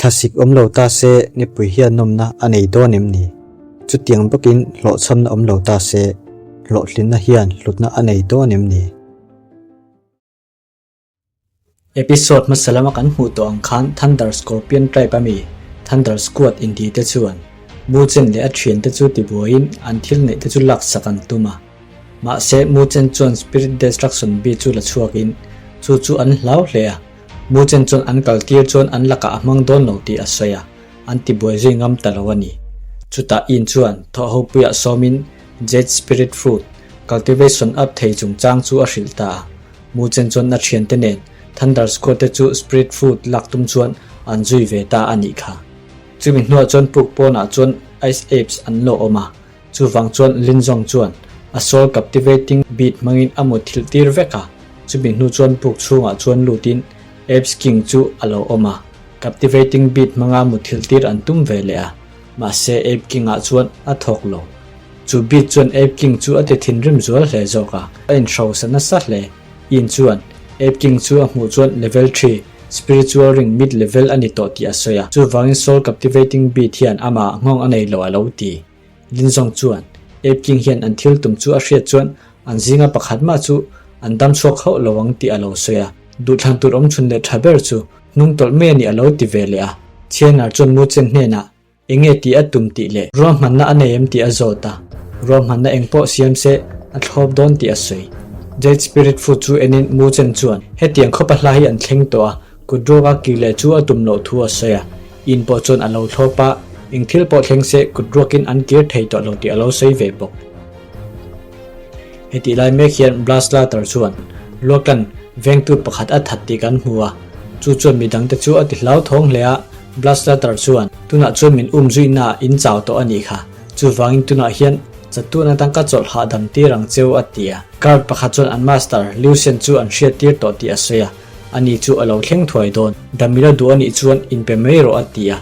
Thlasik awm lo ta se nipui hian nawmna a nei dawn em ni? Chutiang bawkin hlawhchhamna awm lo ta se hlawhtlinna hian hlutna a nei dawn em ni? Episode hmasa lama kan hmuh tawh ang khan Thunder Scorpion Tribe ami Thunder Squad inti te chuan Muchen leh a thiante chu tibuaiin an thil neih te chu laksak an tum a. Mahse Muchen chuan Spirit Destruction bi chu la chhuakin chu chu an hlau hle a. Muchen chuan an kal tir chuan an lakah a hmang dawn lo tih a sawi a, an tibuai zui ngam ta lo a ni. Chutah In chuan thawhhopuiah sawmin Jade Spirit Fruit cultivation up thei chungchang chu a hrilh ta a. Muchen chuan a thiante nen Thunder Squad te chu Spirit Fruit lak tum chuan an zui ve ta a nih kha. Chumi hnuah chuan puk pawnah chuan Ice Apes an lo awm a, chuvang chuan Linzawng chuan a soul captivating beat hmangin a muthilh tir vek a, chumi hnu chuan puk chhungah chuan lutin Apes King chu a lo awm a, captivating beat hmanga muthilh tir an tum ve leh a, mahse Ape King ah chuan a thawk lo. Chu beat chuan Ape King chu a ti thinrim zual hle zawk a, a inhrosa nasa hle. In chuan Ape King chu a hmuh chuan level thi, spiritual ring mid level a ni tawh tih a sawi a, chuvangin soul captivating beat hian amah nghawng a nei lo a lo ti. Linzawng chuan Ape King hian an thil tum chu a hriat chuan an zinga pakhat mah chu an dam chhuak hauh lo ang tih a lo sawi a, duhthlan tur awmchhun leh tha ber chu hnung tawlh mai a ni a lo ti ve leh a. Thianar chuan Muchen hnenah Enge tih a tum tih leh ruahmanna a nei em tih a zawt a, ruahmanna eng pawh siam se a thlawp dawn tih a sawi. Jade Spirit Food chu enin Mu Chen chuan hetiang khawpa hla hi an thleng tawh a, kut ruaka kir leh chu a tum loh thu a sawi a, in pawh chuan a lo thlawp a, eng thil pawh thleng se kut ruakin an kir thei tawh lo tih a lo sawi ve bawk. Hetih lai mek hian Blaslater chuan Luakan vengtu pakhat a that tih kan hmu a, chu chuan midangte chu a ti hlauthawng hle a, Blaslater chuan tunah chuan min um zuihna ah in chau tawh a nih kha, chuvangin tunah hian chatun atang ka chawlh hahdam tir ang cheu a ti a. Guard pakhat chuan an master Lucien chu an hriat tir tawh tih a sawi a, ani chu a lo thleng thuai dawn, Damila duh a nih chuan inpe mai rawh a ti a.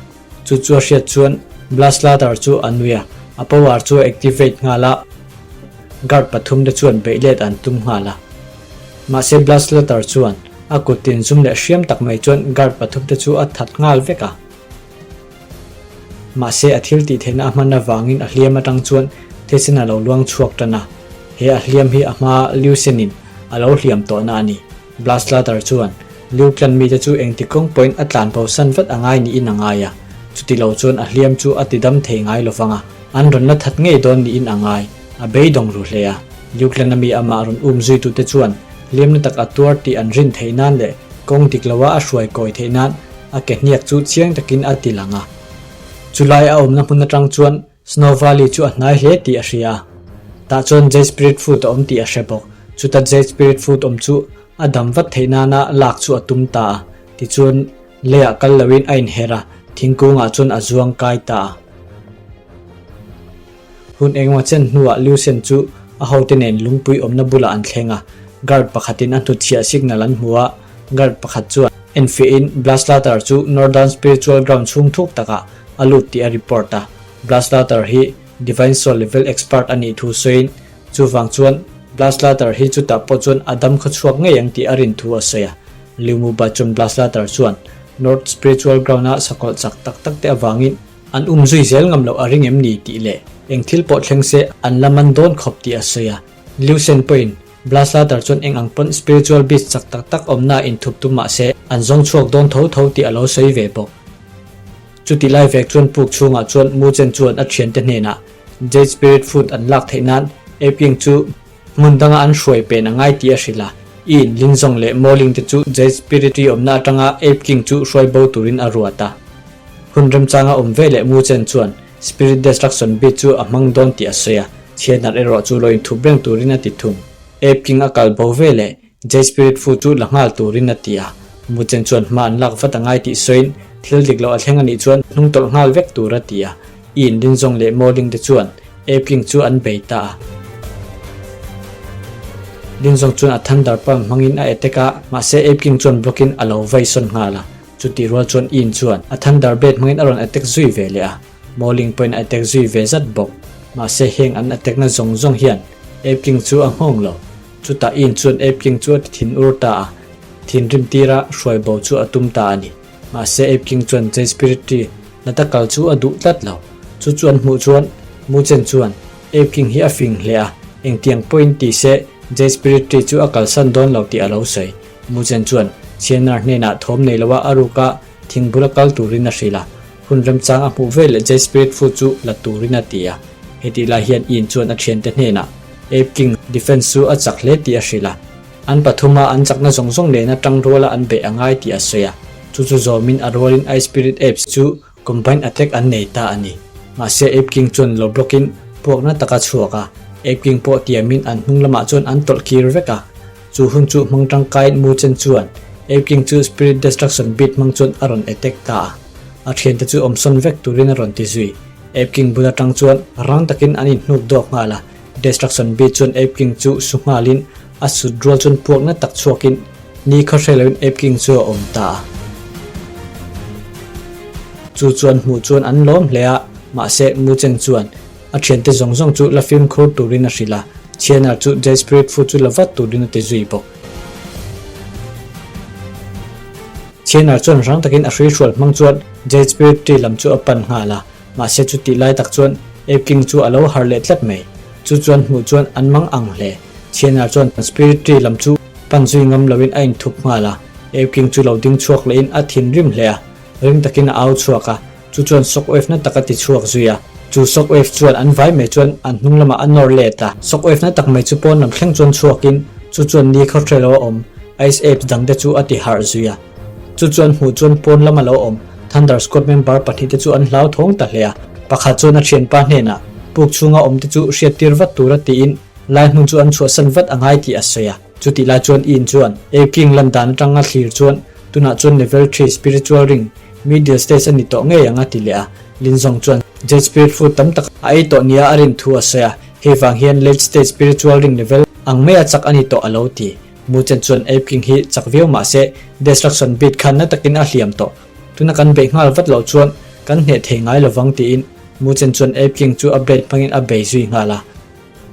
Chu chu a hriat chuan Blaslater chu a nui a, a power chu a activate nghal a, guard pathum te chuan beih let an tum nghal a. Mahse Blaslater chuan a kut tin zum leh hriam tak mai chuan guard pathum te chu a that nghal vek a. Mahse a thil tih theihna a hman avangin a hliam atang chuan thisen a lo luang chhuak tan a, he a hliam hi a hma Lucien-in a lo hliam tawhna a ni. Blaslater chuan Liu tlan mite chu engti kawng pawhin a tlan bosan vat a ngai niin a ngai a, chuti lo chuan a hliam chu a tidam thei ngai lo vang a, an rawn la that ngei dawn niin a ngai, a beidawng ru hle a. Liu tlan ami amah rawn um zuitute chuan hliamna tak a tuar tih an rin theih nan leh kawng dik loa a hruai kawi theih nan a ke hniak chu chiang takin a ti lang a. Chulai a awmna hmun atang chuan Snow Valley chu a hnai hle tih a hria a, tah chuan Jade Spirit Fruit a awm tih a hre bawk. Chuta Jade Spirit Fruit awm chu a dam vat theih nana lak chu a tum ta a, tichuan leiah kal loin a inher a, thingkungah chuan a zuang kai ta a. Hun engemaw chen hnuah Lucien chu a hote nen lungpui awmna bulah an thleng a, guard pakhatin a hnutchhiah signal an hmu a, guard pakhat chuan enfiahin Blaslater chu Northern Spiritual Ground chhung thuk takah a lut tih a report a. Blaslater hi Divine Soul level expert a nih thu sawiin, chuvang chuan Blaslater hi chutah pawh chuan a dam khaw chhuak ngei ang tih a rin thu a sawi a. Liu Muba chuan Blaslater chuan North Spiritual Ground-a sakawlh chak tak tak te avangin an um zui zel ngam loh a ring em ni tih leh eng thil pawh thleng se an la man dawn khawp tih a sawi a. Liu Sen pawhin Blaslater chuan eng ang pawn spiritual beast chak tak tak awmna inthup tum mah se an zawng chhuak dawn tho tho tih a lo sawi ve bawk. Chuti lai vek chuan puk chhungah chuan Mu Chen chuan a thiante hnenah Jade Spirit Fruit an lak theih nan Aping chu hmun danga an hruai pen a ngai tih a hrilh a. In, Linzawng leh Moling te chu Jade Spirit ri awmna atanga Ape King chu hruai bo turin a ruat a. Hun remchanga awm ve leh Mu Chen chuan Spirit Destruction Bead chu a hmang dawn tih a sawi a, chhiatnat erawh chu lo inthup reng turin a ti thung. Ape King a kal bo ve leh Jade Spirit Food chu la nghal turin a ti a, Muchen chuan hma an lak vat a ngai tih sawiin thil dik loh a thleng a nih chuan hnung tawlh nghal vek tur a ti a, Ian Linzawng leh Moling te chuan Ape King chu an bei ta a. Linzawng chuan a Thunder Palm hmangin a attack a, mahse Ape King chuan block in a lo vai sawn nghal a, chutih rual chuan Ian chuan a Thunder Blade hmangin a rawn attack zui ve leh a, Moling pawhin a attack zui ve zat bawk, mahse heng an attack na zawng zawng hian Ape King chu a nghawng lo. Chutah in chuan Ape King chu a ti thin ur ta a, thinrim tira hruai bo chu a tum ta a ni. Mahse Ape King chuan Jade Spirit Tree hlata kal chu a duh tlat lo. Chu chu an hmuh chuan Mu Chen chuan Ape King hi a fing hle a, engtiang pawhin ti se Jade Spirit Tree chu a kalsan dawn lo tih a lo sawi. Mu Chen chuan Chianar hnenah thawm nei loa a ruk a, thing bula kal turin a hrilh a. Hun remchang a hmuh veleh Jade Spirit Fruit chu la turin a ti a. Hetih lai hian Ian chuan a thiante hnenah Ape King defense chu a chak hle tih a hrilh a. An pathuma an chakna zawng zawng nena tang ruala an beih a ngai tih a sawi a, chu chu zawmin a rualin Ice Spirit Apes chu combined attack an nei ta a ni. Mahse Ape King chuan lo block in puakna tak a chhuak a, Ape King pawh tiamin an hnung lamah chuan an tawlh kir vek a. Chu hun chu hmang tangkaiin Mu Chen chuan Ape King chu Spirit Destruction Beat hmang chuan a rawn attack ta a, a thiante chu awmsawn vek turin a rawn ti zui. Ape King bul atang chuan rang takin an inhnuk dawk nghal a, Destruction Beat chuan Ape King chu su nghalin a sut rual chuan puakna tak chhuakin ni khaw hre loin Ape King chu a awm ta a. Chu chuan hmuh chuan an lawm hle a, mahse Mu Cheng chuan a thiante zawng zawng chu la fimkhur turin a hrilh a, Chianar chu Jade Spirit Food chu la vat turin a ti zui bawk. Chianar chuan rang takin a hruihrual hmang chuan Jade Spirit Tree lam chu a pan nghal a. Mahse chutih lai tak chuan Ape King chu a lo har leh tlat mai. Chu chuan hmuh chuan an mang ang hle. Thianar chuan Spirit Tree lam chu pan zui ngam loin a inthup nghal a. Ape King chu lo ding chhuak lehin a thinrim hle a. Ring takin a au chhuak a, chu chuan shock wave na tak a ti chhuak zui a. Chu shock wave chuan an vai mai chuan an hnung lamah a nawr let a. Shock wave na tak mai chu pawn lam thleng chuan chhuakin chu chuan ni khaw hre lo a awm Ice Apes dangte chu a ti harh zui a. Chu chuan hmuh chuan pawn lam a lo awm. Thunder Squad member pahnihte chu an hlauthawng ta hle a. Pakhat chuan a thianpa hnenah puk chhunga awmte chu hriattir vat tura tiin lai hmun chu an chhuahsan vat a ngai tih a sawi a. Chutih lai chuan Ian chuan Ape King lan dan atanga thlir chuan tunah chuan level three spiritual ring middle stage a ni tawh ngei ang a ti leh a. Lin Zong chuan Jade Spirit Fruit tam tak a ei tawh nia a rin thu a sawi a, hei vang hian late stage spiritual ring level ang maia chak a ni tawh a lo ti. Mu Chen chuan Ape King hi chak viau mah se Destruction Beat khan na takin a hliam tawh. Tuna kan beih nghal vat loh chuan kan hneh thei ngai lovang tiin Mu Chen chuan Ape King chu a blade hmangin a bei zui nghal a.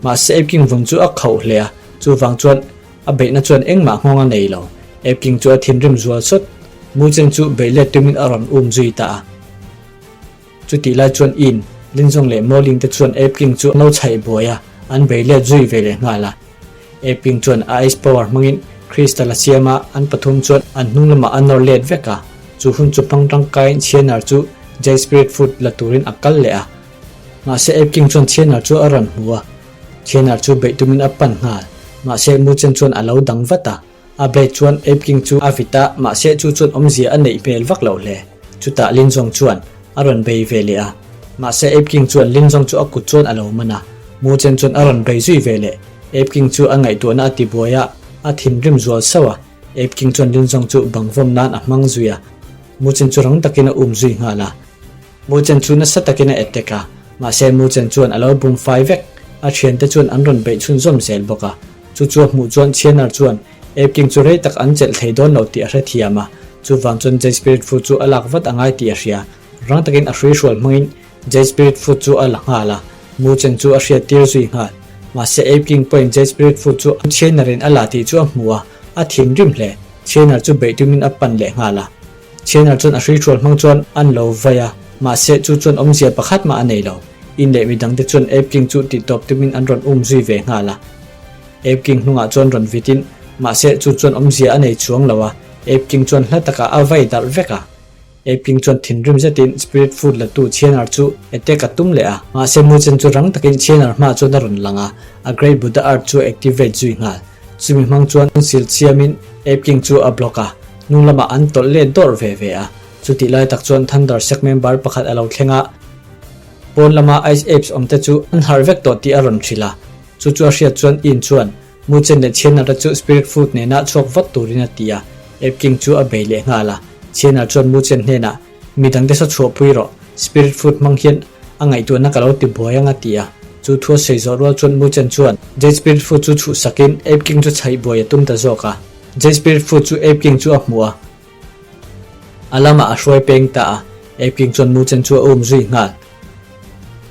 Mahse Ape King vun chu a khauh hle a, chuvang chuan a beihna chuan engmah nghawng a nei lo. Ape King chu a thinrim zual sawt. Mu Chen chu beih let tumin a rawn um zui ta a. Chutih lai chuan In, Linzawng leh Mawling te chuan Ape King chu an lo chhaih buai a, an bei let zui ve leh nghal a. Ape King chuan a ice power hmangin crystal a siam a, an pathum chuan an hnung lamah a nawr let vek a. Chu hun chu hmang tangkaiin Chianar chu Jade Spirit Fruit la turin a kal leh a. Mahse Ape King chuan Chianar chu a rawn hmu a, Chianar chu beih tumin a pan nghal. Mahse Mu Chen chuan a lo dang vat a. A blade chuan Ape King chu a vit a, mahse chu chuan awmzia a neih hmel vak loh hle. Chutah Lin Zong chuan a rawn bei ve leh a. Mahse Ape King chuan Lin Zong chu a kut chuan a lo man a, Mu Chen chuan a rawn bei zui ve leh. Ape King chu a ngaihtuahna a ti buai a, a thinrim zual sauh a. Ape King chuan Lin Zong chu bang vawm nan a hmang zui a, Mu Chen chu rang takin a um zui nghal a. Mu Chen chu nasa takin a attack a, mahse Mu Chen chuan a lo bum fai vek. A thiante chuan an rawn beih chhunzawm zel bawk a. Chu chu a hmuh chuan Chianar chuan Ape King chu rei tak an chelh thei dawn lo tih a hrethiam a, chuvang chuan Jade Spirit Fruit chu a lak vat a ngai tih a hria. Rang takin a hruihrual hmangin Jade Spirit Fruit chu a la nghal a, Mu Chen chu a hriattir zui nghal. Mahse Ape King pawhin Jade Spirit Fruit chu Chianar-in a la tih chu a hmu a, a thinrim hle. Chianar chu beih tumin a pan leh nghal a. Thianar chuan a hruihrual hmang chuan an lo vai a, mahse chu chuan awmzia pakhat mah a nei lo. In leh midangte chuan Ape King chu tihtawp tumin an rawn um zui ve nghal a. Ape King hnungah chuan rawn vitin, mahse chu chuan awmzia a nei chuang lo a, Ape King chuan hla takah a vai darh vek a. Ape King chuan thinrim zetin Spirit Food latu Thianar chu attack a tum leh a, mahse Muchen chu rang takin Thianar hmaah chuan a rawn lang a, a Great Buddha Art chu a activate zui nghal. Chumi hmang chuan sil chiamin Ape King chu a block a, hnung lamah an tawlh let dawrh ve ve a. Chutih lai tak chuan Thunder Sect member pakhat a lo thleng a, pawn lama Ice Apes awmte chu an harh vek tawh tih a rawn hrilh a. Chu chu a hriat chuan Ian chuan Mu Chen leh Chianar-a chu Spirit Fruit nena chhuak vat turin a ti a, Ape King chu a bei leh nghal a. Chianar chuan Mu Chen hnenah, Mi dangte saw chhuahpui rawh, Spirit Fruit hmang hian a ngaihtuahna ka lo ti buai ang a ti a. Chu thu a sawi zawh rual chuan Mu Chen chuan Jade Spirit Fruit chu chhuhsakin Ape King chu chhaih buai a tum ta zawk a. Jade Spirit Fruit chu Ape King chu a hmu a, a lamah a hruai peng ta a, Ape King chuan Mu Chen chu a um zui nghal.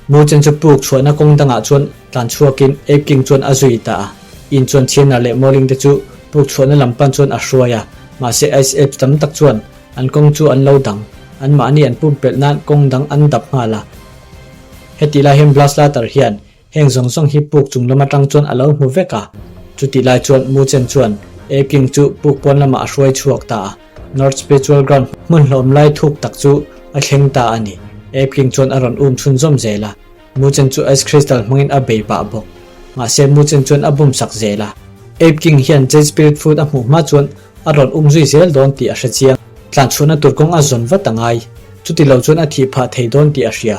Mu Chen chu puk chhuahna kawng dangah chuan tlan chhuakin Ape King chuan a zui ta a. In chuan Chianar leh Mawling te chu puk chhuahna lam pan chuan a hruai a, mahse Ice Apes tam tak chuan. An kawng chu an lo dang. Anmahni an pumpelh nan kawng dang an dap nghal a. Hetih lai hian Blaslater hian heng zawng zawng hi puk chung lam atang chuan a lo hmu vek a. Chutih lai chuan Muchen chuan Ape King chu puk pawn lamah a hruai chhuak ta a. North Spiritual Ground hmun hlawm lai thuk tak chu a thleng ta a ni. Ape King chuan a rawn um chhunzawm zel a. Muchen chu Ice Crystal hmangin a bei pah bawk. Mahse Muchen chuan a bum sak zel a. Ape King hian Jade Spirit Fruit a hmuh hma chuan a rawn um zui zel dawn tih a hre chiang. Tlan chhuahna tur kawng a zawn vat a ngai. Chuti lo chuan a thih phah thei dawn tih a hria.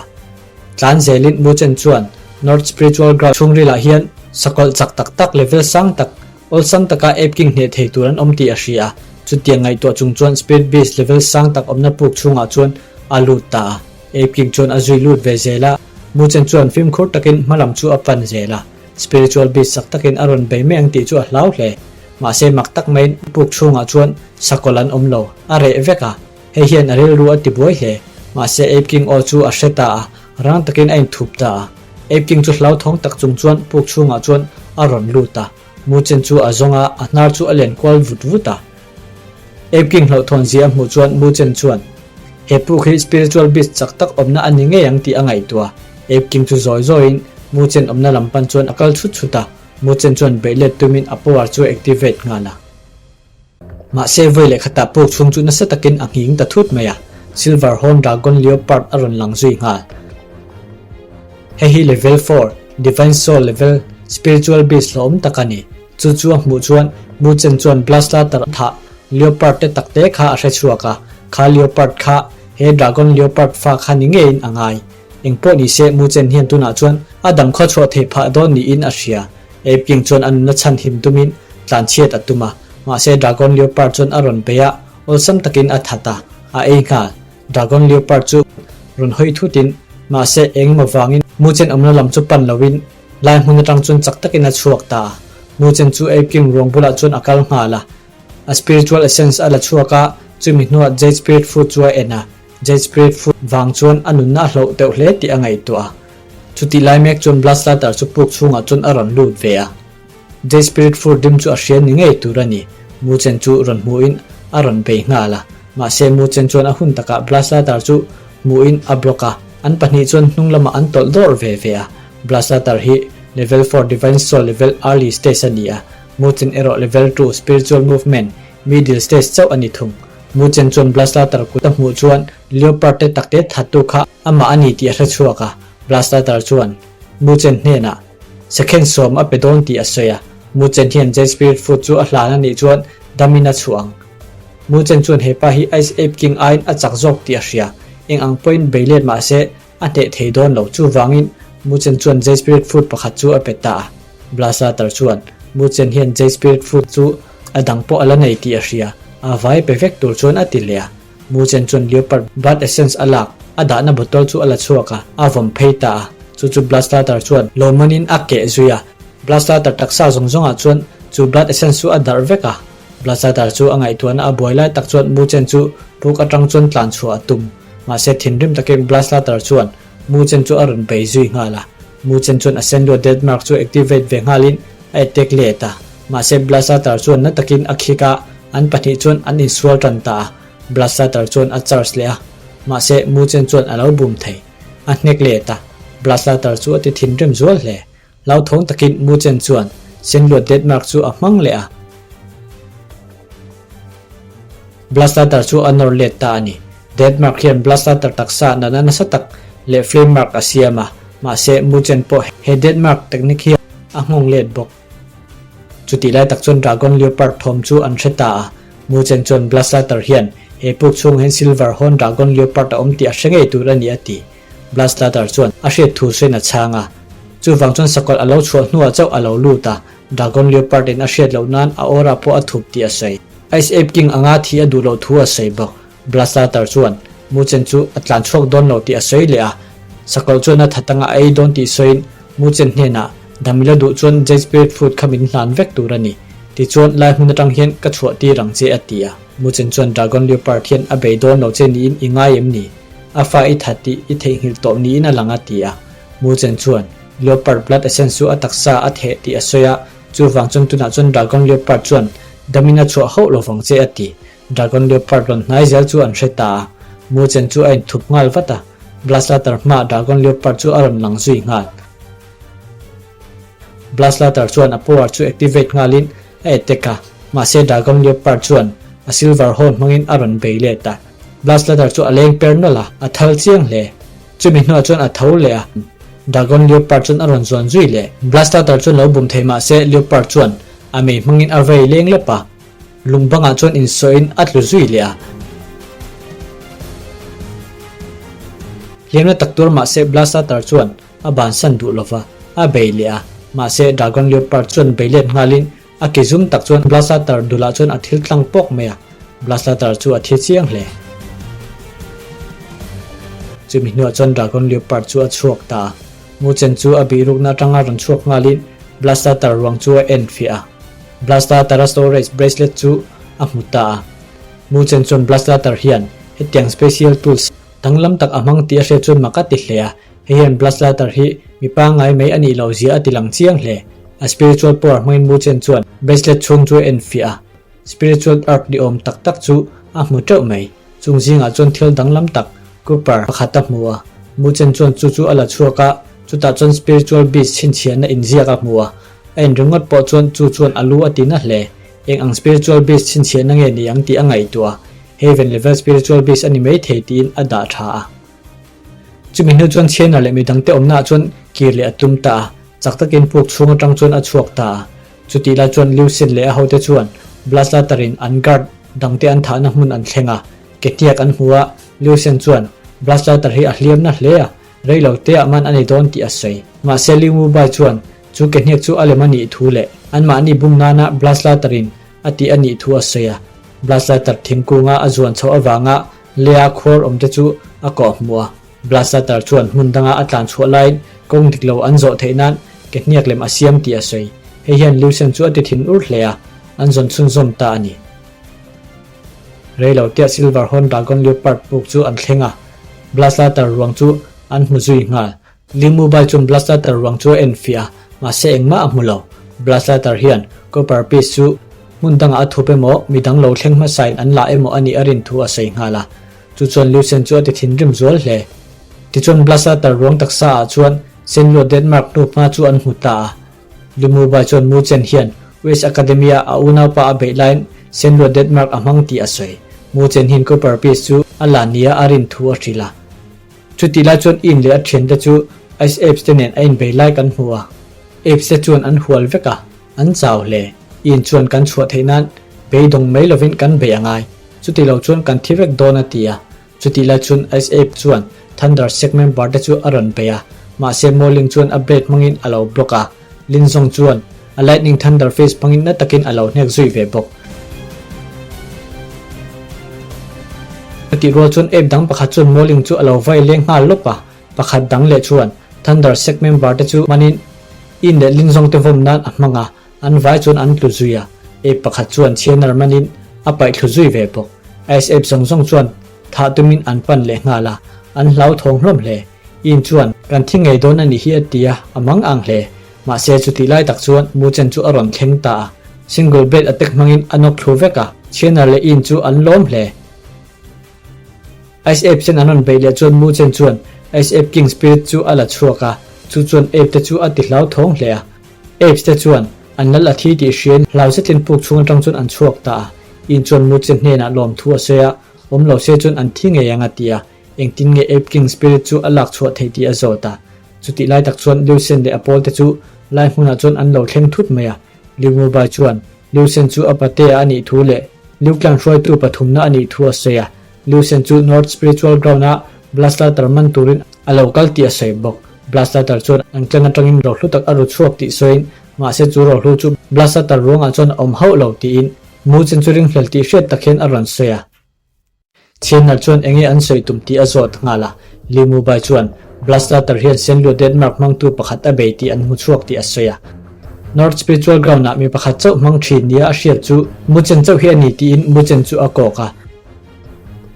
Tlan zelin Muchen chuan North Spiritual Ground chhungrilah hian sakawlh chak tak tak level sang tak awlsam taka Ape King hneh thei tur an awm tih a hria a. Chutiang ngaihtuah chung chuan Spirit Beast level sang tak awmna puk chhungah chuan a lut ta a. Ape King chuan a zui lut ve zel a, Muchen chuan fimkhur takin hma lam chu a pan zel a. Spiritual beast chak takin a rawn bei mai ang tih chu a hlau hle. Mahse mak tak maiin puk chhungah chuan sakawlh an awm lo, a reh vek a. Hei hian a rilru a ti buai hle. Mahse Ape King aw chu a hre ta a, rang takin a inthup ta a. Ape King chu hlauthawng tak chung chuan puk chhungah chuan a rawn lut a. Muchen chu a zawng a, a hnar chu a len kual vut vut a. Ape King hlauhthawn zia a hmuh chuan Muchen chuan, He puk hi spiritual beast chak tak awmna a ni ngei ang tih a ngaihtuah. Ape King chu zawi zawiin Muchen awmna lam pan chuan a kal chhut chhut a, Muchen chuan beih let tumin a power chu a activate nghal a. Mahse vawi leh khatah puk chhung chu nasa takin a nghing ta thut mai a, Silver Horn Dragon Leopard a rawn lang zui nghal. Hei hi level 4, Divine Soul level, spiritual beast hlawm tak a ni. Chu chu a hmuh chuan Muchen chuan Blaslater thah Leopard te takte kha a hre chhuak a, kha Leopard kha he Dragon Leopard fa kha ni ngeiin a ngai. Engpawh ni se Muchen hian tunah chuan a dam khaw chhuah theih phah dawn niin a hria. Ape King chuan a nunna chhan him tumin tlanchhiat a tum a, mahse Dragon Leopard chuan a rawn bei a, awlsam takin a that a, a ei nghal. Dragon Leopard chu rawn hawi thutin mahse engemaw vangin Muchen awmna lam chu pan loin Lai hmun atang chuan chak takin a chhuak ta a. Muchen chu Ape King ruang bulah chuan a kal nghal a. A spiritual essence a la chhuak a, chumi hnuah Jade Spirit Fruit chu a en a. Jade Spirit Fruit vang chuan a nunna a hloh deuh hle tih a ngaihtuah a. Chutih lai mek chuan Bloodslater chu puk chhungah chuan a rawn lut ve a. Jade Spirit Fruit rim chu a hria ni ngei tur a ni. Muchen chu rawn hmuhin a rawn bei nghal a. Mahse Muchen chuan a hun takah Bloodslater chu hmuhin a block a. An pahnih chuan hnung lamah an tawlh dawrh ve ve a. Blaslater hi Level 4 Divine Soul level early stage a ni a, Muchen erawh Level 2 Spiritual Movement middle stage chauh a ni thung. Muchen chuan Blaslater kut a hmuh chuan Leopard te takte thattu kha amah a ni tih a hre chhuak a, Blaslater chuan Muchen hnenah Second sawm a pe dawn tih a sawi a, Muchen hian Jade Spirit Fruit chu a hlan a nih chuan damin a chhuah ang. Muchen chuan hepa hi Ice Ape King aiin a chak zawk tih a hria, eng ang pawhin bei let mah se A hneh thei dawn lo. Chuvangin Muchen chuan Jade Spirit Fruit pakhat chu a pe ta a. Blaslater chuan Muchen hian Jade Spirit Fruit chu a dang pawh a la nei tih a hria. A vai pe vek tur chuan a ti leh a. Muchen chuan Leopard Blood Essence a lak, a dahna bottle chu a la chhuak a, a vawm phei ta a. Chu chu Blaslater chuan lawmmanin a keh zui a. Blaslater taksa zawng zawngah chuan chu Blood Essence chu a darh vek a. Blaslater chu a ngaihtuahna a buai lai tak chuan Muchen chu puk atang chuan tlan chhuah a tum. Mahse thinrim takin Blaslater chuan Muchen chu a rawn bei zui nghal a. Muchen chuan a Senlua Death Mark chu activate ve nghalin a attack let a. Mahse Blaslater chuan na takin a khik a, an pahnih chuan an insual tan ta a. Blaslater chuan a charge leh a, mahse Muchen chuan a lo bum thei. A hnek let a, Blaslater chu a ti thinrim zual hle. Hlauthawng takin Muchen chuan Senlua Death Mark chu a hmang leh a. Blaslater chu a nawr let ta a ni. Death Mark hian Blaslater taksa natna nasa tak leh Flame Mark a siam a, mahse Muchen pawh he Death Mark technique hi a nghawng let bawk. Chutih lai tak chuan Dragon Leopard thawm chu an hre ta a, Muchen chuan Blaslater hian he puk chhung hian Silver Horn Dragon Leopard a awm tih a hre ngei tur a ni a ti. Blaslater chuan a hriat thu sawiin a chhang a, chuvang chuan sakawlh a lo chhuah hnuah chauh a lo lut a, Dragon Leopard in a hriat loh nan a aura pawh a thup tih a sawi. Ice Ape King anga thi a duh loh thu a sawi bawk. Blaslater chuan Muchen chu a tlan chhuak dawn lo tih a sawi leh a, sakawlh chuan a that anga a ei dawn tih sawiin Muchen hnenah Damila duh chuan Jade Spirit Fruit kha min hlan vek tur a ni. Tichuan lai hmun atang hian ka chhuah tir ang che a ti a. Muchen chuan Dragon Leopard hian a bei dawn lo che niin i ngai em ni? A fa i that tih i theihnghilh tawh niin a lang a ti a. Muchen chuan Leopard Blood Essence chu a taksa a theh tih a sawi a, chuvang chuan tunah chuan Dragon Leopard chuan damin a chhuah hauh lo vang che a ti. Dragon Leopard rawn hnai zel chu an hre ta a, Mu Chen chu a inthup nghal vat a, Blastlater hmaah Dragon Leopard chu a rawn lang zui nghal. Blastlater chuan a power chu activate nghalin a attack a, mahse Dragon Leopard chuan a silver horn hmangin a rawn bei let a. Blastlater chu a leng per nawlh a, a thal chiang hle. Chumi hnuah chuan a tho leh a, Dragon Leopard chuan a rawn zuan zui leh. Blastlater chuan lo bum thei mahse Leopard chuan a mei hmangin a vei leng lep a. Lung bangah chuan insawhin a tlu zui leh a. Hliamna tak tur mahse Blastatar chuan a bansan duh lova, a bei leh a. Mahse Dragon Leopard chuan bei let nghalin a ke zum tak chuan Blastatar dulah chuan a thil tlang pawk mai a. Blastatar chu a thi chiang hle. Chumi hnuah chuan Dragon Leopard chu a chhuak ta a. Muchen chu a bihrukna atanga rawn chhuak nghalin Blastatar ruang chu a en fiah a. Blastatar-a storage bracelet chu a hmu ta a. Muchen chuan Blastatar hian hetiang special tools danglam tak a hmang tih a hriat chuan mak a ti hle a. Hei hian Blastatar hi mi pangngai mai a nih loh zia a ti lang chiang hle. A spiritual power hmangin Muchen chuan bracelet chhung chu a en fiah a. Spiritual herb ni awm tak tak chu a hmu teuh mai. Chung zingah chuan thil danglam tak Cooper pakhat a hmu a. Muchen chuan chu chu a la chhuak a, chutah chuan spiritual beast chhinchhiahna inziak a hmu a. A in ringawt pawh chuan chu chuan a lu a ti na hle. Eng ang spiritual beast chhinchhiahna nge ni ang tih a ngaihtuah a, Heaven level spiritual beast a ni mai thei tiin a dah tha a. Chumi hnu chuan Chhiana leh midangte awmnaah chuan kir leh a tum ta a, chak takin puk chhung atang chuan a chhuak ta a. Chutih lai chuan Lucien leh a hote chuan Blaslater-in an guard dangte an thahna hmun an thleng a, kehniak an hmu a, Lucien chuan Blaslater hi a hliam na hle a, rei lo teah man a ni dawn tih a sawi. Mahse Liu Mubai chuan chu kehniak chu a lem a nih thu leh anmahni bum nana Blaslater-in a tih a nih thu a sawi a. Blaslater thingkunga a zuan chhoh avanga Lea khuar awmte chu a kawh hmuh a, Blastatar chuan hmun danga a tlan chhuah laiin kawng dik lo an zawh theih nan ke hniak lem a siam tih a sawi. Hei hian Lucien chu a ti thin ur hle a, an zawn chhunzawm ta a ni. Reilo tia Silver Horn Dragon Leopard puk chu an thleng a, Blastatar ruang chu an hmu zui nghal. Limubai chuan Blastatar ruang chu a en fiah a, mahse engmah a hmu lo. Blastatar hian Copper Piece chu hmun dangah a thup emaw, midang lo thleng hmasain an la emaw a nih a rin thu a sawi nghal a. Chu chuan Lucien chu a ti thinrim zual hle. Tichuan Blastatar ruang taksa ah chuan Senluat Denmark hnu hma chu an hmu ta a. Limubai chuan Mu Chen hian West Academy-a a unaupa a beih laiin Senluat Denmark a hmang tih a sawi. Mu Chen hian Copper Piece chu a la nia a rin thu a hrilh a. Chutih lai chuan Ian leh a thiante chu Ice Apes te nen a inbei lai kan hmu a, Apes te chuan an hual vek a, an chau hle. Ian chuan kan chhuah theih nan beidawng mai lovin kan bei a ngai, chuti lo chuan kan thi vek dawn a ti a. Chutih lai chuan Ice Ape chuan Thunder Sect member te chu a rawn bei a, mahse Mawling chuan a blade hmangin a lo block a, Lin Zong chuan a Lightning Thunder Fist hmangin na takin a lo hnek zui ve bawk. Chutih rual chuan ape dang pakhat chuan Mawling chu a lo vai leng nghal lawp a, pakhat dang leh chuan Thunder Sect member te chu hmanin In leh Lin Zong te vawm nan a hmang a, an vai chuan an tlu zui a, ape pakhat chuan Chhianar manin a paih thlu zui ve bawk. Ice Ape zawng zawng chuan thah tumin an pan leh nghal a, an hlauthawng hlawm hle. In chuan, Kan thi ngei dawn a nih hi a ti a, a mang ang hle. Mahse chutih lai tak chuan Muchen chu a rawn thleng ta a. Single blade attack hmangin a nawk thlu vek a, Chhianar leh In chu an lawm hle. Ice Ape sen an rawn beih leh chuan Muchen chuan Ice Ape King Spirit chu a la chhuak a, chu chuan Ape te chu a ti hlauthawng hle a. Apes te chuan an lal a thi tih hriain hlau zetin puk chhung atang chuan an chhuak ta a. In chuan Muchen hnenah lawmthu a sawi a, awm lo se chuan an thi ngei ang a ti a. Engtin nge Ape King Spirit chu a lak chhuah theih tih a zawt a. Chutih lai tak chuan Liu Sen leh a pawl te chu lai hmunah chuan an lo thleng thut mai a. Liu Mubai chuan Liu Sen chu a patea a nih thu leh Liu Clan hruaitu pathumna a nih thu a sawi a. Liu Sen chu North Spiritual Ground-a Blastatar man turin a lo kal tih a sawi bawk. Blastatar chuan an clan atangin rohlu tak a ru chhuak tih sawiin mahse chu rohlu chu Blastatar ruangah chuan a awm hauh lo tiin Mu Chen chu ringhlel tih hriat tak hian a rawn sawi a. Thianhar chuan enge an sawi tum tih a zawt nghal a, Li Mubai chuan Blastater hian Senlu Denmark hmangtu pakhat a bei tih an hmu chhuak tih a sawi a. North Spiritual Ground-ah mi pakhat chauh hmang thin nia a hriat chu Muchen chauh hi a ni tiin Muchen chu a kawk a.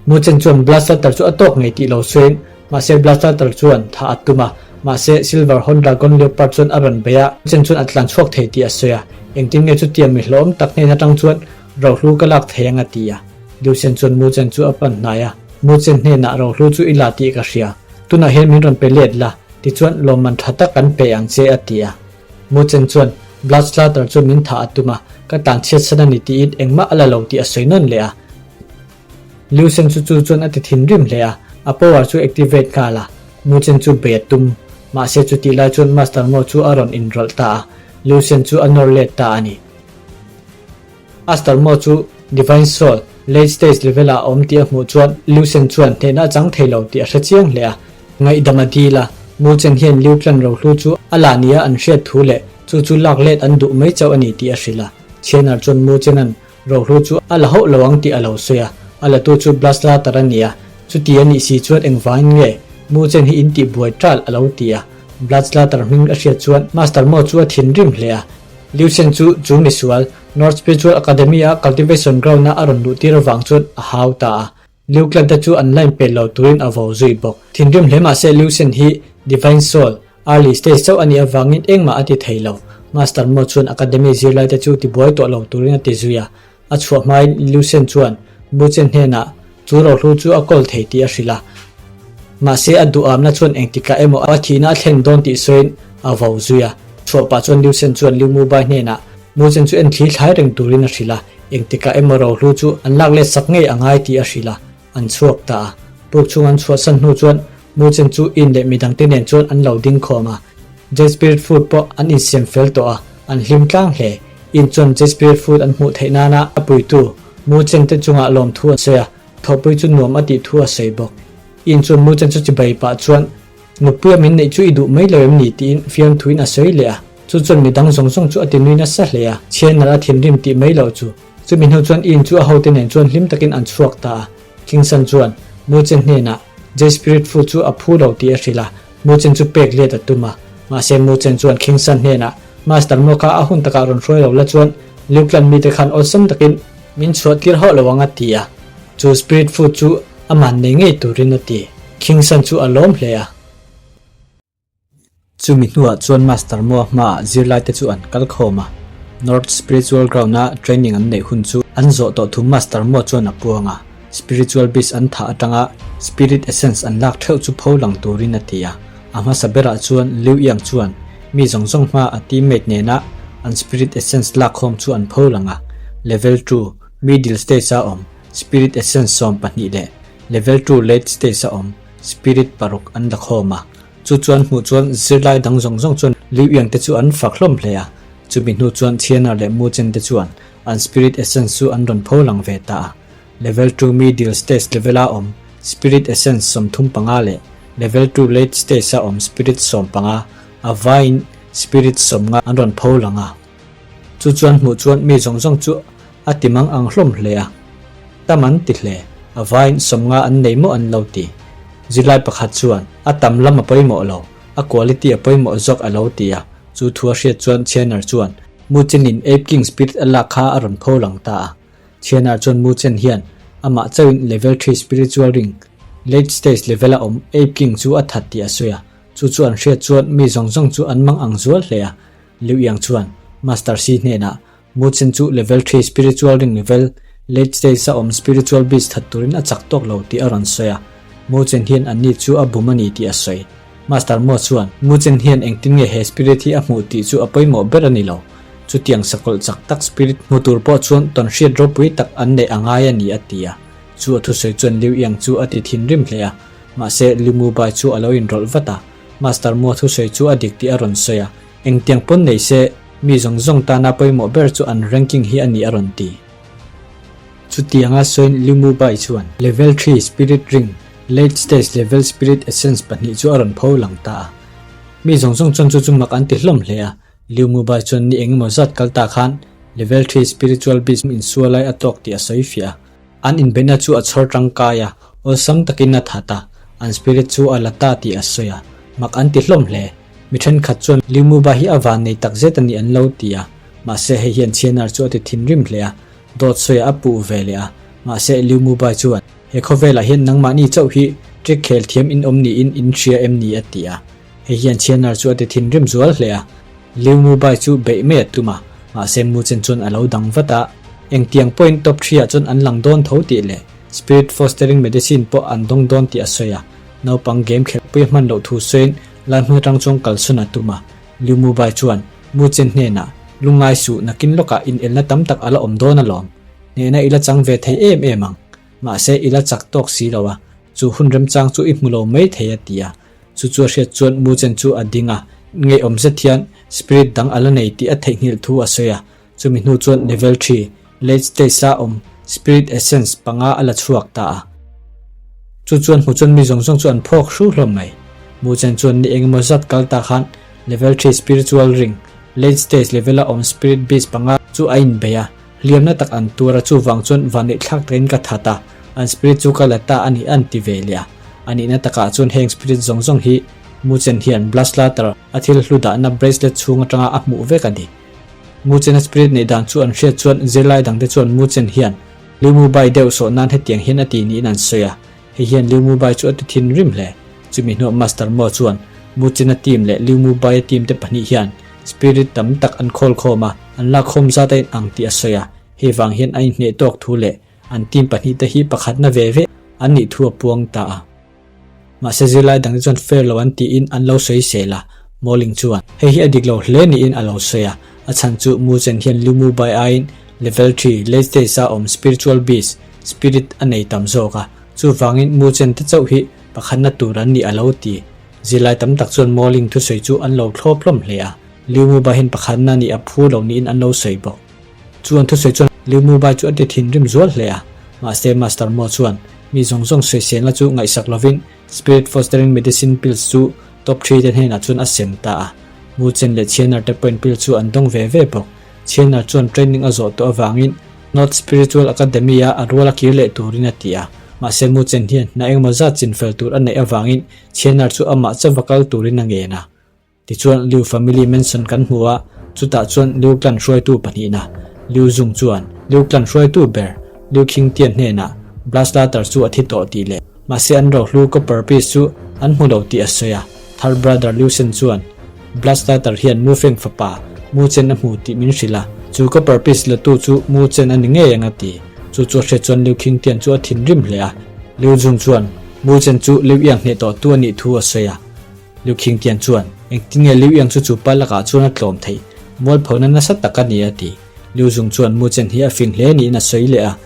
Muchen chuan Blastater chu a tawk ngei tih lo sawiin mahse Blastater chuan thah a tum a, mahse Silver Horn Dragon Leopard chuan a rawn bei a, Muchen chuan a tlan chhuak thei tih a sawi a. Engtin nge chutiang mi hlawhawm tak hnen atang chuan rohlu ka lak thei ang a ti a. Liu Xian chuan Mu Chen chu a pan hnai a, Mu Chen hnenah rohlu chu i la tih ka hria, tunah hian min rawn pe let la, tichuan lawmman tha tak kan pe ang che a ti a. Mu Chen chuan Blood Slaughter chu min thah a tum a, ka tan chhiatsan a ni tiin engmah a la lo tih a sawi nawn leh a. Liu Xian chu chu chuan a ti thinrim hle a, a power chu activate nghal a, Mu Chen chu bei a tum. Mahse chutih lai chuan Master Mo chu a rawn inrawlh ta a, Liu Xian chu a nawr let ta a ni. Master Mo chu Divine Soul, Late Stage level ah a awm tih a hmuh chuan Liu Xian chuan hnehna a chang thei lo tih a hre chiang hle a. Ngaihdam a dil a, Mu Chen hian Liu Clan rohlu chu a la nia an hriat thu leh chu chu lak let an duh mai chauh a ni tih a hrilh a. Chhianar chuan Mu Chenan rohlu chu a la hauh lo ang tih a lo sawi a, a latu chu Blaslater a ni a, chuti a nih si chuan engvangin nge Mu Chen hi in tih buai ṭal a lo ti a. Blaslater hming a hriat chuan Master Mo chu a thinrim hle a. Liu Xian chu chu misual, North Spiritual Academy a cultivation ground a a rawn luh tir avang chuan a hau ta a. Liu Clan te chu an line pel lo turin a vo zui bawk. Thinrim hle mahse Liu Xian hi Divine Soul, early stage chauh a nih avangin engmah a ti thei lo. Master Mo chuan Academy zirlai te chu tibuai tawh lo turin a ti zui a. A chhuah hmain Liu Xian chuan Mu Chen hnenah chu rohlu chu a kawl thei tih a hrilh a. Mahse a duhamna chuan engtikah emaw a thihna a thlen dawn tih sawiin a vo zui a. Chhuah pah chuan Liu Xian chuan Liu Mu Bai hnenah Mu Chen chu en thli thlai reng turin a hrilh a, engtikah emaw rohlu chu an lak let sak ngei a ngai tih a hrilh a, an chhuak ta a. Puk chhung an chhuahsan hnu chuan Mu Chen chu in leh midangte nen chuan an lo ding khawm a. Jade Spirit Food pawh an insiam fel tawh a, an hlim tlang hle. In chuan Jade Spirit Food an hmuh theih nana a puitu Mu Chen te chungah lawmthu an sawi a, thawhpui chu nuam a tih thu a sawi bawk. In chuan Mu Chen chu chibai pah chuan, Nupuia min neih chu i duh mai lo em ni? tiin fiamthuin a sawi leh a. Chu chuan midang zawng zawng chu a ti nui nasa hle a, chhian nalh a thinrim tih mai loh chu. Chumi hnu chuan In chu a hote nen chuan hlim takin an chhuak ta a. Kingsan chuan Mu Chen hnenah Jade Spirit Food chu a phu lo tih a hrilh a, Mu Chen chu pek let a tum a. Mahse Mu Chen chuan Kingsan hnenah Master Mo kha a hun takah rawn hruai lo la chuan Liu Clan mite khan awlsam takin min chhuah tir hauh lo ang a ti a. Chu Spirit Food chu aman nei ngei turin a ti. Kingsan chu a lawm hle a. Chumi hnuah chuan Master Moa hmaah zirlaite chu an kal khawm a, North Spiritual Ground-a training an neih hun chu an zawh tawh thu Master Moa chuan a puang a, Spiritual Beast an thah atanga Spirit Essence an lak theuh chu pho lang turin a ti a. A hmasa berah chuan Liu Yang chuan mi zawng zawng hmaa a teammate nena an Spirit Essence lak khawm chu an pho lang a, Level 2, Middle Stage-a awm Spirit Essence 12 leh Level 2, Late Stage-a awm Spirit paruk an la khawm a. Chu chuan hmuh chuan zirlai dang zawng zawng chuan Liu Yang te chu an fak hlawm hle a, chumi hnu chuan Thianar leh Mu Chen te chuan an Spirit Essence chu an rawn pho lang ve ta a. Level 2 Middle Stage level a awm Spirit Essence 35 leh Level 2 Late Stage a awm Spirit 15 a vaiin Spirit 50 an rawn pho lang a. Chu chuan hmuh chuan mi zawng zawng chu a ti mang ang hlawm hle a. Tam an ti hle, a vaiin 50 an nei maw an lo ti. Zirlai pakhat chuan, A tam lam a pawimawh lo, a quality a pawimawh zawk a lo ti a. Chu thu a hriat chuan Chhianar chuan Mu Chenin Ape King Spirit a lak kha a rawn pho lang ta a. Chhianar chuan Mu Chen hian amah chauhin Level 3 Spiritual Ring, Late Stage level a awm Ape King chu a that tih a sawi a. Chu chu an hriat chuan mi zawng zawng chu an mang ang zual hle a. Liu Yang chuan Master Xi hnenah Mu Chen chu Level 3 Spiritual Ring level, Late Stage a awm Spiritual Beast that turin a chak tawk lo tih a rawn sawi a. Mu Chen hian anni chu a bum a ni tih a sawi. Master Mo chuan Mu Chen hian engtin nge he spirit hi a hmuh tih chu a pawimawh ber a ni lo. Chutiang sakawlh chak tak spirit hmu tur pawh chuan tawnhriat ropui tak an neih a ngai a ni a ti a. Chu a thusawi chuan Liu Yang chu a ti thinrim hle a. Mahse Liu Mu Bai chu a lo inrawlh vat a. Master Mo thusawi chu a dik tih a rawn sawi a. Engtiang pawn nei se, mi zawng zawng tana pawimawh ber chu an ranking hi a ni a rawn ti. Chutianga sawiin Liu Mu Bai chuan Level 3 Spirit Ring, Late Stage Level Spirit Essence pahnih chu a rawn pho lang ta a. Mi zawng zawng chuan chu chu mak an ti hlawm hle a. Liu Mu Bai chuan ni engemaw zat kal ta khan Level 3 Spiritual Beast insual lai a tawk tih a sawi fiah a. An inbeihna chu a chhawr tangkai a, awlsam takin a that a, an spirit chu a la ta tih a sawi a. Mak an ti hlawm hle. Mi thenkhat chuan Liu Muba hi a van nei tak zet a ni an lo ti a, mahse hei hian Chhianar chu a ti thinrim hle a, dawt sawiah a puh ve leh a. Mahse Liu Mubai chuan, He khawvelah hian nangmahni chauh hi trick khel thiam in awm niin in hria em ni? a ti a. Hei hian Chhianar chu a ti thinrim zual hle a. Liu Mubai chu beih mai a tum a, mahse Mu Chen chuan a lo dang vat a. Engtiang pawhin top threeah chuan an lang dawn tho tih leh Spirit Fostering Medicine pawh an dawng dawn tih a sawi a. Naupang game khelhpui a hman loh thu sawiin lai hmun atang chuan kalsawn a tum a. Liu Mubai chuan Mu Chen hnenah, Lungngai suh, nakin lawkah inelna tam tak a la awm dawn alawm. Hnehna i la chang ve thei em em ang. Mahse i la chak tawk si lo a, chu hun remchang chu i hmu lo mai thei a ti a. Chu chu a hriat chuan Mu Chen chu a ding a, ngeiawm zet hian spirit dang a la nei tih a theihnghilh thu a sawi a. Chumi hnu chuan level thi, late stage-a awm spirit essence panga a la chhuak ta a. Chu chuan hmu chuan mi zawng zawng chu an phawk hru hlawm mai. Mu Chen chuan ni engemaw zat kal ta khan level thi spiritual ring, late stage level-a awm spirit beast panga chu a inbei a, hliamna tak an tuar a chuvang chuan vanneih thlak takin ka that a, an spirit chu ka la ta a ni an ti ve leh a. A nihna takah chuan heng spirit zawng zawng hi Mu Chen hian Blastlater a thil hlu dahna bracelet chhung atanga a hmuh vek a ni. Mu Chena spirit neih dan chu an hriat chuan zirlai dangte chuan Mu Chen hian Liu Mu Bai deuh sawh nan hetiang hian a ti niin an sawi a, hei hian Liu Mu Bai chu a ti thinrim hle. Chumi hnuah Master Mo chuan Mu Chena team leh Liu Mu Baia team te pahnih hian spirit tam tak an khawl khawm a, an lak khawm zat a inang tih a sawi a, hei vang hian a inhneh tawk thu leh an team pahnihte hi pakhatna ve ve an nih thu a puang ta a. Mahse zirlai dangte chuan fair lo an tiin an lo sawi sel a, Mawling chuan hei hi a dik lo hle niin a lo sawi a, a chhan chu Mu Chen hian Liu Mu Bai aiin Level thi, late stage a awm spiritual beast, spirit a nei tam zawk a, chuvangin Mu Chen te chauh hi pakhatna tur an nih a lo ti. Zirlai tam tak chuan Mawling thusawi chu an lo thlawp hlawm hle a, Liu Mu Bai hian pakhatna nih a phu lo niin an lo sawi bawk. Chu an thusawi chuan Liu Mu Bai chu a ti thinrim zual hle a, mahse Master Mo chuan mi zawng zawng sawiselna chu ngaihsak lovin Spirit Fostering Medicine Pills chu Top Three te hnenah chuan a sem ta a. Mu Chen leh Chhianar te pawhin pill chu an dawng ve ve bawk. Chhianar chuan training a zawh tawh avangin North Spiritual Academy-a a rual a kir leh turin a ti a, mahse Mu Chen hian hna engemaw zat chinfel tur a neih avangin Chhianar chu amah chauva kal turin a ngen a. Tichuan, Liu family mansion kan hmu a, chutah chuan Liu clan hruaitu pahnihna, Liu Zung chuan Liu clan hruaitu ber Liu Qingtian hnenah Blastlater chu a thi tawh tih leh mahse an rohlu copper piece chu an hmu lo tih a sawi a. Third brother Liu Shen chuan Blastlater hian Mu Feng fapa Mu Chen a hmu tih min hrilh a, chu copper piece latu chu Mu Chen a ni ngei ang a ti. Chu chu a hriat chuan Liu Qingtian chu a thinrim hle a. Liu Zung chuan Mu Chen chu Liu Yang hneh tawhtu a nih thu a sawi a. Liu Qingtian chuan, Engtin nge Liu Yang chu chu pa lakah chuan a tlawm theih? Mualphona nasa tak a ni a ti. Liu Zung chuan Mu Chen hi a fing hle niin a sawi leh a.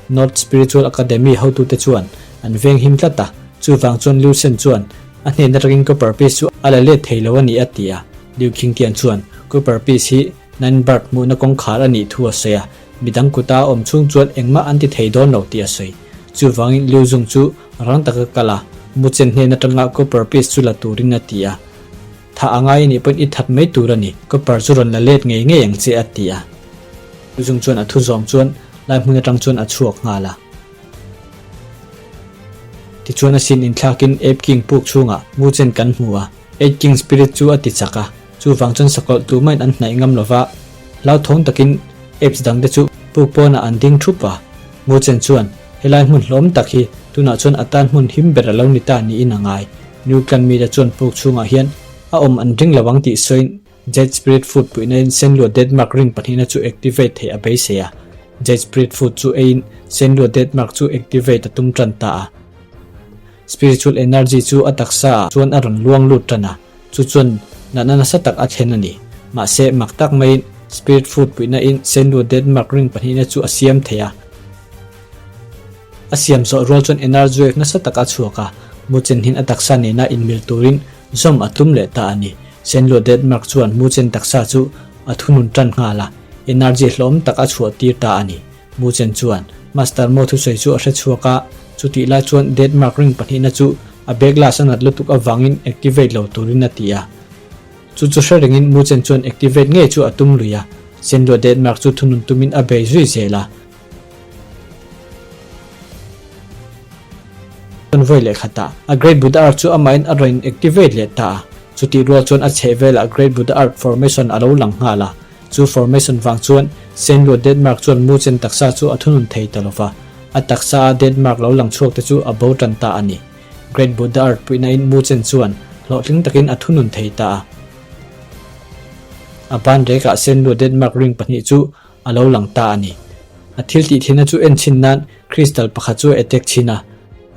North Spiritual Academy hotute chuan an veng him tlat a, chuvang chuan Liu Shen chuan a hnen atangin Copper Piece chu a la let thei lo a ni a ti a. Liu Qingtian chuan Copper Piece hi Nine Bird hmuhna kawngkhar a nih thu a sawi a, midang kuta a awm chhung chuan engmah an ti thei dawn lo tih a sawi. Chuvangin Liu Zung chu rang taka kal a, Mu Chen hnen atanga copper piece chu la turin a ti a. Tha a ngai anih pawhin i that mai tur a ni, copper chu rawn la let ngei ngei ang che a ti a. Liu Zung chuan a thu zawm chuan lai hmun atang chuan a chhuak nghal a. Tichuan a sin inthlakin Ape King puk chhungah Mu Chen kan hmu a, Ape King spirit chu a ti chak a. Chuvang chuan sakawlh tumahin an hnaih ngam lova, hlauthawng takin apes dangte chu puk pawnah an ding thup a. Mu Chen chuan, Helai hmun hlawm tak hi tunah chuan a tan hmun him ber a lo ni ta niin a ngai. New Clan mite chuan puk chhungah hian a awm an ring lo ang tih sawiin Jade Spirit Food puihnain Senlua Death Mark ring pahnihna chu activate theih a beisei a. Jade Spirit Food chu eiin Senlua Death Mark chu activate a tum tan ta a. Spiritual energy chu a taksa ah chuan a rawn luang lut tan a. Chu chuan natna nasa tak a thlen a ni. Mahse, mak tak maiin Spirit Food puihna in Senlu Deathmark ring pahnihna chu a siam thei a. A siam zawh rual chuan energy wave nasa tak a chhuak a, Mu Chen hin a taksa nena inmil turin zawm a tum leh ta a ni. Senlu Deathmark chuan Mu Chen taksa chu a thunun tan nghal a, energy hlawm tak a chhuah tir ta a ni. Mu Chen chuan Master Mo thusawi chu a hre chhuak a, chutih lai chuan Death Mark ring pahnihna chu a back glass a nat lutuk avangin activate lo turin a ti a. Chu chu hre rengin Mu Chen chuan activate ngei chu a tum lui a, Senlua Death Mark chu thunun tumin a bei zui zel a. Chuan vawi leh khatah a Great Buddha Art chu amahin a rawn activate leh ta a, chutih rual chuan a chhehvelah Great Buddha Art formation a lo lang nghal a. Chu formation vang chuan Senlua Deathmark chuan Mu Chen taksa chu a thunun thei ta lova, a taksa a Deathmark lo lang chhuak te chu a bo tan ta a ni. Great Buddha Art puihna in Mu Chen chuan hlawhtling takin a thunun thei ta a. A ban rekah Senlua Deathmark ring pahnih chu a lo lang ta a ni. A thil tih theihna chu en chhin nan crystal pakhat chu a attack chhin a,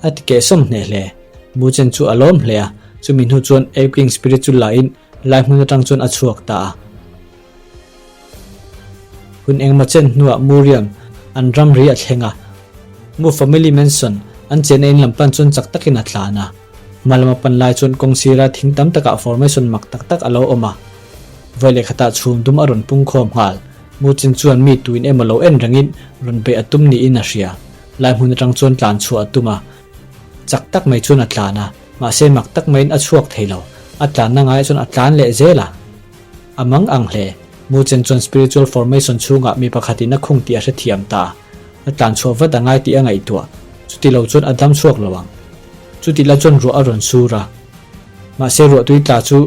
a ti kehsawm hneh hle. Mu Chen chu a lawm hle a, chumi hnu chuan Ape King Spirit chu la in lai hmun atang chuan a chhuak ta a. Hun engmaw chen hnuah Muriam an ramri a thleng a, Mu Family Mansion an chenna in lam pan chuan chak takin a tlan a. Hma lama pan lai chuan kawng sira thing tam takah formation mak tak tak a lo awm a. Vawi leh khatah chhum dum a rawn pung khawm nghal. Mu Chen chuan mi tuin emaw lo en rengin rawn beih a tum niin a hria. Lai hmun atang chuan tlan chhuah a tum a. Chak tak mai chuan a tlan a, mahse mak tak maiin a chhuak thei lo. A tlanna ngaiah chuan a tlan leh zel a. A mang ang hle. Mu Chen chuan spiritual formation chhungah mi pakhatin a khung tih a hrethiam ta. A tlan chhuah vat a ngai tih a ngaihtuah. Chuti lo chuan a dam chhuak lo ang. Chuti la chuan ruah a rawn sur a. Mahse ruahtui tla chu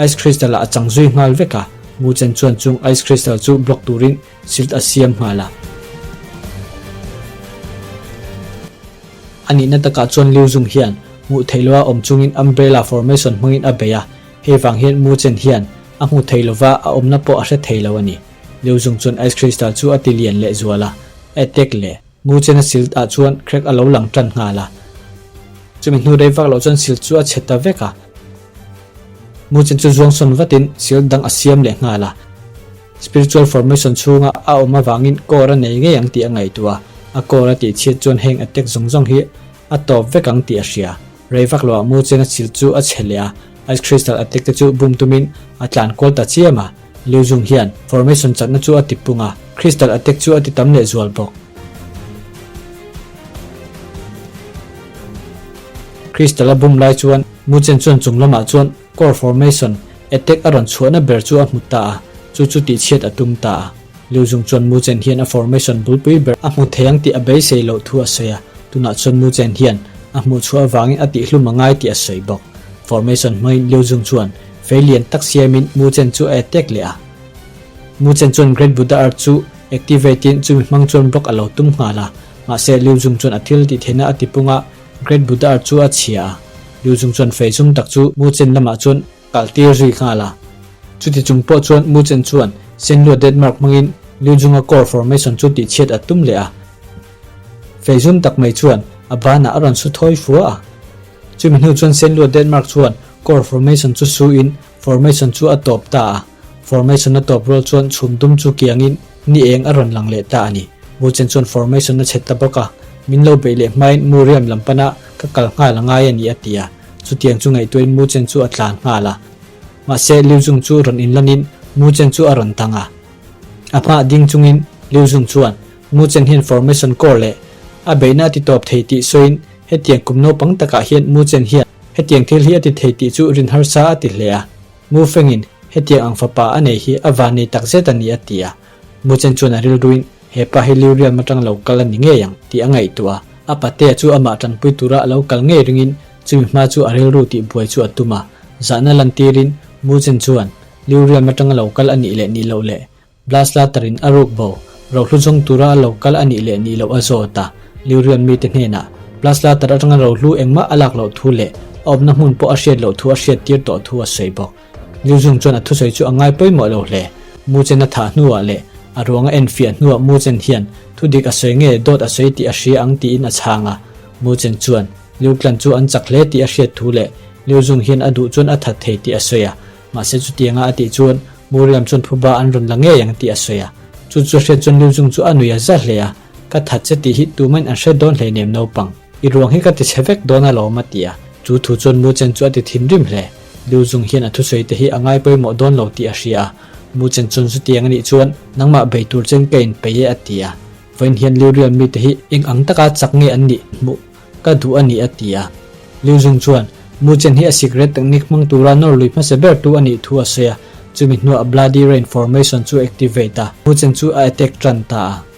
ice crystal ah a chang zui nghal vek a. Mu Chen chuan chung ice crystal chu block turin silt a siam nghal a. A nihna takah chuan Liu Zung hian hmuh theih loha awm chungin umbrella formation hmangin a bei a. Hei vang hian Mu Chen hian a hmu thei lova, a awmna pawh a hre thei lo a ni. Liu Zung chuan ice crystal chu a ti lian leh zual a, a attack leh. Mu Chen a silt ah chuan crack a lo lang tan nghal a. Chumi hnu rei vak loh chuan silt chu a chhe ta vek a. Mu Chen chu zuang sawn vatin silt dang a siam leh nghal a. Spiritual formation chhunga a awm avangin core a nei ngei ang tih a ngaihtuah a, a core a tihchhiat chuan heng attack zawng zawng hi a tawp vek ang tih a hria. Rei vak loah mu chen a chil chu a chhe leh a, ice crystal a tek te chu bum tumin a tlan kual ta chiam a. Liu Zung hian formation chakna chu a ti pung a, crystal a tek chu a ti tam leh zual bawk. Crystal a bum lai chuan mu chen chuan chung lamah chuan core formation attack a rawn chhuahna ber chu a hmu ta a, chu chu tihchhiat a tum ta a. Liu Zung chuan Mu Chen hian a formation bulpui ber a hmu thei ang tih a beisei loh thu a sawi a, tunah chuan Mu Chen hian a hmuh chhuah avangin a tihhlum a ngai tih a sawi bawk. Formation hmangin Liu Zung chuan fei lian tak siamin Mu Chen chu a attack leh a. Mu Chen chuan Great Buddha Earth chu activate in chumi hmang chuan block a lo tum nghal a, mahse Liu Zung chuan a thil tih theihna a tipung a, Great Buddha Earth chu a chhia a. Liu Zung chuan fei zum tak chu Mu Chen lamah chuan kal tir zui nghal a. Chuti chung pawh chuan Mu Chen chuan Senlua Denmark hmangin Liu Zunga core formation chu tihchhiat a tum leh a. Fei zum tak mai chuan a banah a rawn su thawi fua a. Chumi hnu chuan Senlua Denmark chuan core formation chu suin formation chu a tawp ta a. Formation a tawp rual chuan chhum dum chu kiangin ni eng a rawn lang leh ta a ni. Mu Chen chuan formation a chhet ta bawk a, min lo beih leh hmain Mu Riam lam pana ka kal nghal a ngai a ni a ti a. Chutiang chu ngaihtuahin Mu Chen chu a tlan nghal a. Mahse, Liu Zung chu rawn inlanin Mu Chen chu a rawn tang a. A hmaah ding chungin Liu Zung chuan Mu Chen hian formation core leh a beihna a ti tawp thei tih sawiin hetiang kum naupang takah hian Mu Chen hian hetiang thil hi a ti thei tih chu rin harsa a ti hle a. Mu Fengin hetiang ang fapa a nei hi a van nei takzet a ni a ti a. Mu Chen chuan a rilruin He pa hi Liu Riam atang lo kal a ni ngei ang tih a ngaihtuah a, a patea chu amah tanpui tura a lo kal ngei ringin chumi hma chu a rilru tih buai chu a tum a. Zahna lantirin Mu Chen chuan Liu Riam atanga lo kal a nih leh nih loh leh Blaslater-in a ruk bo rohlu zawng tura a lo kal a nih leh nih loh a zawt a. Liu Riam mite hnenah Blaslater atanga rohlu engmah a lak loh thu leh a awmna hmun pawh a hriat loh thu a hriattir tawh thu a sawi bawk. Liu Zung chuan a thusawi chu a ngai pawimawh lo hle. Mu Chen a thah hnuah leh a ruang a enfiah hnuah Mu Chen hian thu dik a sawi nge dawt a sawi tih a hria ang tiin a chhang a. Mu Chen chuan Liu Clan chu an chak hle tih a hriat thu leh Liu Zung hian a duh chuan a that thei tih a sawi a. Mahse chutianga a tih chuan Mu Riam chuan phuba an rawn la ngei ang tih a sawi a. Chu chu a hriat chuan Liu Zung chu a nui a za hle a, Ka that che tih hi tumain an hre dawn hleinem naupang. I ruang hi ka ti chhe vek dawn alawm a ti a. Chu thu chuan Mu Chen chu a ti thinrim hle. Liu Zung hian a thusawi te hi a ngai pawimawh dawn lo tih a hria a, Mu Chen chuan chutiang a nih chuan nangmah bei tur chen ka inpeih e a ti a. Vawiin hian Liu Rian mite hi eng ang taka chak nge an nih hmuh ka duh a ni a ti a. Liu Zung chuan Mu Chen hi a sikret technique hmang tura nawr lui hmasa ber tu a nih thu a sawi a, chumi hnuah Bloody Rain formation chu activate a, Mu Chen chu a attack tan ta a.